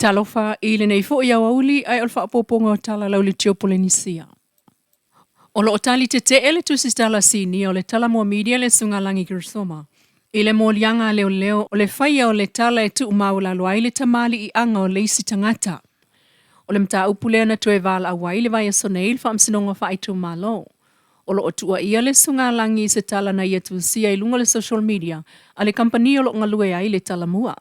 Talofa i lenei foi aoauli ae o le faaopoopoga o tala lau Litio Polenisia. O lo o tali tetee le tusitala sinia o le Talamua Media le Susuga Lagi Keresoma i le moliaga a leoleo o le faia o le tala e tuumaualalo ai le tamaliiaga o le isi tagata. O le mataupu lea na toe valaau ai i le vaiaso nei le Faamasinoga Faaitumalo. O lo o tuuaia le Susuga Lagi i se tala na ia tusia i luga o le social media a le kamupani o lo o galue ai le Talamua.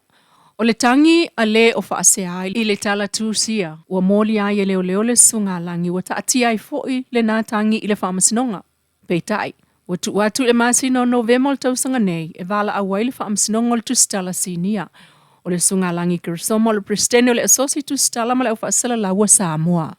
O le tagi a le o faasea i le tala tusia ua molia ai e leoleo le Susuga Lagi ua taatia ai foi lena tagi i le Faamasinoga. Peitai, ua tuu atu i le masina o Novema o le tausaga nei e valaau ai le Faamasinoga o le Tusitala Sinia. O le Susuga Lagi Keresoma o le Peresetene o le Asosi Tusitala ma le Aufaasalalaua Samoa.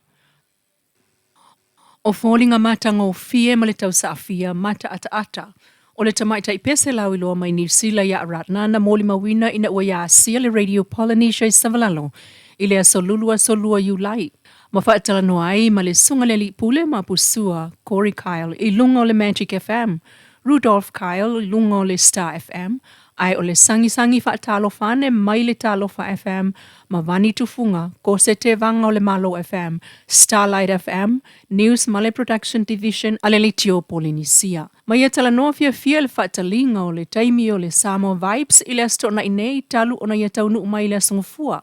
O foliga matagofie ma le tausaafia mataataata o le tamaitai pese lauiloa mai Niu Sila ia Ratna na molimauina ina ua ia asia le Radio Polynesia i Savalalo i le aso Lulu aso 2 Iulai ma faatalanoa ai ma le Susuga le Alii Pule ma Pusua Corey Kyle i luga o le Magic FM, Rudolph Kyle i luga o le Star FM, ae o le sagisagi faatalofa ane mai le Talofa FM ma Vani Tufuga, Kose Tevaga o le Malo FM, Starlight FM, News ma le Production Division a le Leitio Polenisia. Ma ia talanoa fiafia i le faataliga o le taimi o le Samoa Vibes i le Aso Toonai nei talu ona ia taunuu mai i le Aso Gafua.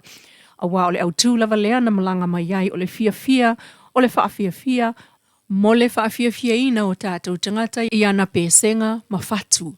Aua o le autū lava lea na malaga mai ai o le fiafia o le faafiafia mo le faafiafiaina o tatou tagata i ana pesega ma fatu.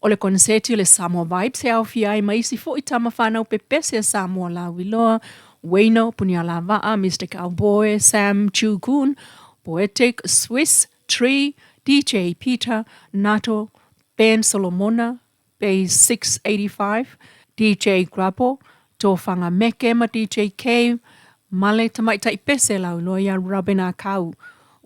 O le koneseti o le Samoa Vibes e aofia ai ma isi foi tama fanau pepese a Samoa lauiloa, Wayno, Punialavaa, Mister Cowboy, Sam Chu Koon, Poetic, Swiss, Tree, DJ Peter, Nato, Ben Solomona, Base 685, DJ Grabo, Tofanga Meke ma DJ Kay, ma le tamaitai pese lauiloa iā Robin Akau.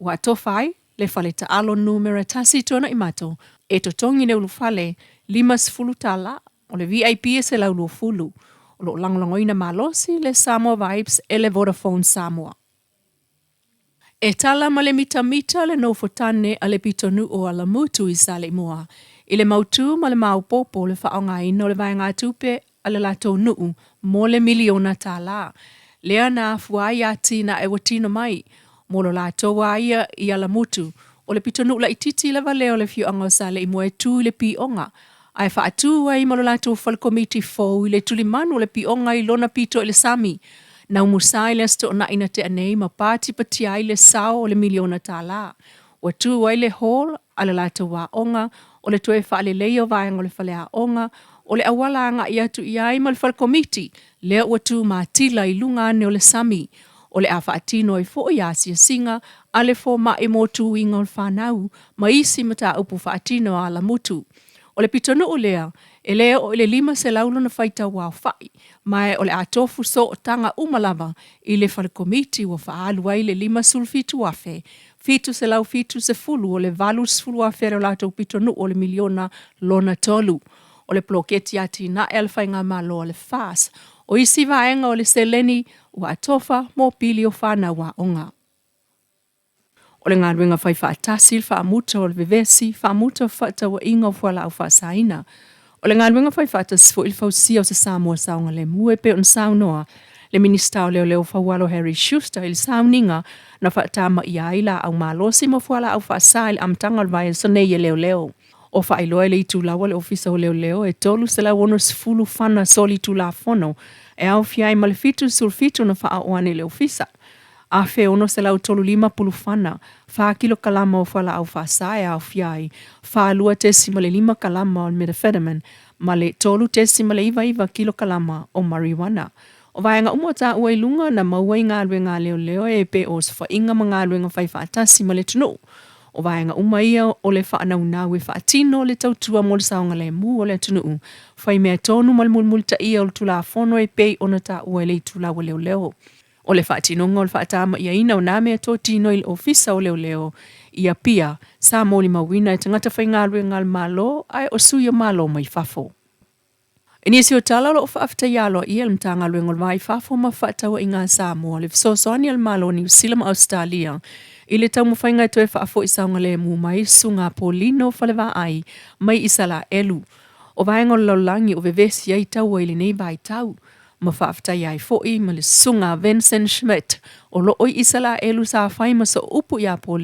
Ua atofa ai le fale taalo numera tasi tuanai mato e totogi le ulufale $50, o le VIP e 120. O lo o lagolagoina malosi le Samoa Vibes e le Vodafone Samoa. E tala ma le mitamita le nofotane a le pitonuu o Alamutu i Saleimoa i le mautū ma le maopoopo o le faaaogaina o le vaegatupe a le latou nuu mo le miliona tālā lea na afua ai atinae ua tino mai mo lo latou a ia i Alamutu. O le pitonuu laitiiti lava lea o le afioaga o Saleimoa e tu i le pioga ae faatū ai ma lo latou falekomiti fou i le tulimanu o le pioga i lona pito i le sami. Na umusa i le Aso Toonai na tea nei ma patipatia ai le sao o le miliona tālā. Ua tū ai le hall a le latou aoga, o le toe faaleleia o vaega o le faleaoga, o le auala agai atu i ai ma le falekomiti, lea ua tū matila i luga ane o le sami. O le a faatino ai foi asiasiga a le fomai mo tuiga o le fanau ma isi mataupu faatino a Alamutu. O le pitonuu lea, e le oo i le 500 lona faitau aofai, ma o le a tofu sootaga uma lava i le falekomiti ua faaalu ai le 57,000, 770 o le 80,000 a le latou pitonuu o le miliona lona tolu. O le poloketi atinae a le Faigamalo a le FAS, o isi vaega o le seleni ua atofa mo pili o fanau aoga. O le galuega fai faatasi, le faamuta o le vevesi, faamuta o fefaatauaiga o fualaau faasaina. O le galuega fai faatasi foi le fausia o se Samoa saogalemu e pei ona saunoa le Minisita o Leoleo Faualo Harry Schuster i le sauniga na faatamaia ai laau malosi ma fualaau faasa i le amataga o le vaiaso nei e leoleo. O faailoa i le itulau a le Ofisa o Leoleo e 360 fana solitulafono e aofia ai ma le 77 na faaoo ane i le Ofisa. 1635 pulufana, fa kilokalama o fualaau faasa e aofia ai 42.5 kalama o le methamphetamine ma le 3.99 kilokalama o marijuana. O vaega uma o taua i luga na maua i galuega a leoleo e pei o osofaiga ma galuega fai faatasi ma le atunuu. O vaega uma ia o le faanaunau e faatino le tautua mo le saogalemu o le atunuu, fai mea tonu ma le mulimulitaia o le Tulafono e pei ona taua i le itulau a leoleo. O le faatinoga o le faatama'iaina o nā mea totino i le Ofisa o Leoleo i Apia, sa molimauina e tagata faigaluega a le Malo ae o sui o Malo mai fafo. I nisi o tala o lo o faafetaia aloaia e le Matagaluega o le Va i Fafo ma Fefaatauaiga a Samoa le fesoasoani a le Malo o Niu Sila ma Ausetalia i le taumafaiga e toe faafoi saogalemu mai Susuga Apolino Falevaai mai Isalaelu. O vaega o le lalolagi o vevesi ai taua i lenei vaitau. Ma faafetaia ai foi ma le Susuga Vincent Schmidt o lo o i Isalaelu sa fai ma sooupu ia Poli.